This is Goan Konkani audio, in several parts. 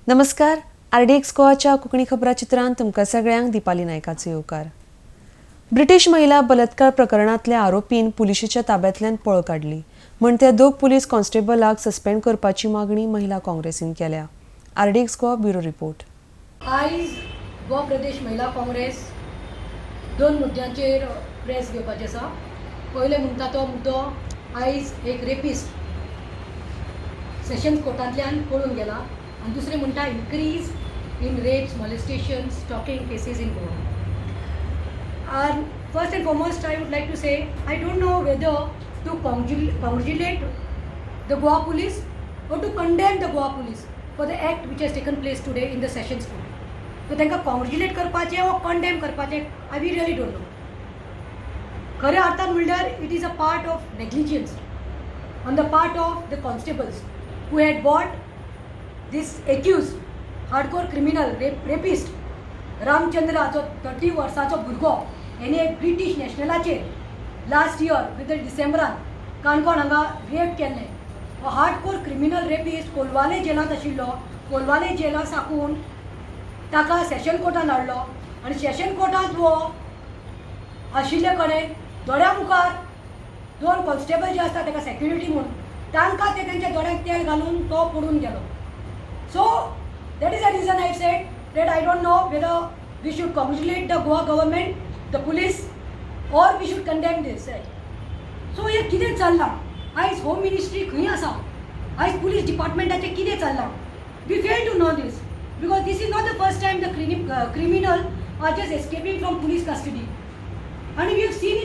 नमस्कार, आरडीएक्स गोवाच्या कोंकणी खबराचित्रांत तुमकां सगळ्यांक दीपाली नायकाचो येवकार. ब्रिटीश महिला बलात्कार प्रकरणांतल्या आरोपीन पुलिशेच्या ताब्यांतल्यान पळ काडली म्हण त्या दोग पुलीस कॉन्स्टेबलाक सस्पेंड करपाची मागणी महिला काँग्रेसीन केल्या. RDX Goa, bureau report. आयज गोवा प्रदेश महिला काँग्रेस दोन मुद्द्यांचेर प्रेस घेवपाची आसा. पयलें म्हणटा तो मुद्दो, आयज एक रेपिस्ट सेशन्स कोर्टांतल्यान पळून गेला आनी दुसरें म्हणटा increase in rapes, molestation, stalking cases in Goa. And first and foremost, I would like to say I don't know whether to congratulate the Goa Police or to condemn the Goa Police for the act which has taken place today in the sessions court. So तांकां कॉंग्रेच्युलेट करपाचें वा कंडेम करपाचें, I we really don't know. खऱ्या अर्थान म्हणल्यार it is a part of negligence on the part of the constables who had brought this accused hardcore criminal rapist Ramchandra, जो 30 वर्साचो भुरगो, हेणे एक ब्रिटीश नॅशनलाचेर लास्ट इयर विथ डिसेंबरान काणकोण हांगा रेप केल्लें. हो हार्डकोर क्रिमिनल रेपिस्ट कोलवाले जेलांत आशिल्लो. कोलवाले जेला साकून ताका सेशन कोर्टान हाडलो आनी सेशन कोर्टांत हो आशिल्ले कडेन दोळ्या मुखार दोन कॉन्स्टेबल जे आसता ताका सेक्युरिटी म्हूण, तांकां ते तेंच्या दोळ्यांत तेल घालून तो पडून गेलो. So that is a reason I said that I don't know whether we should congratulate the Goa government, the police, or we should condemn this. So हें कितें चल्लां? आयज होम मिनिस्ट्री खंय आसा? आयज पुलीस डिपार्टमेंटाचें कितें चल्लां? We fail to know this because this is not the first time the criminal are just escaping from police custody. आनी we have seen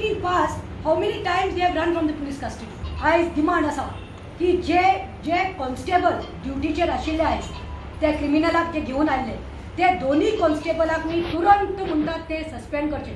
in past how many times they have run from the police custody. आयज डिमांड आसा की जे जे कॉन्स्टेबल ड्युटीचेर आशिल्ले आयज त्या क्रिमिनलाक जे घेवन आयल्ले, ते दोनूय कॉन्स्टेबलाक न्ही तुरंत म्हणटात ते सस्पेंड करचे.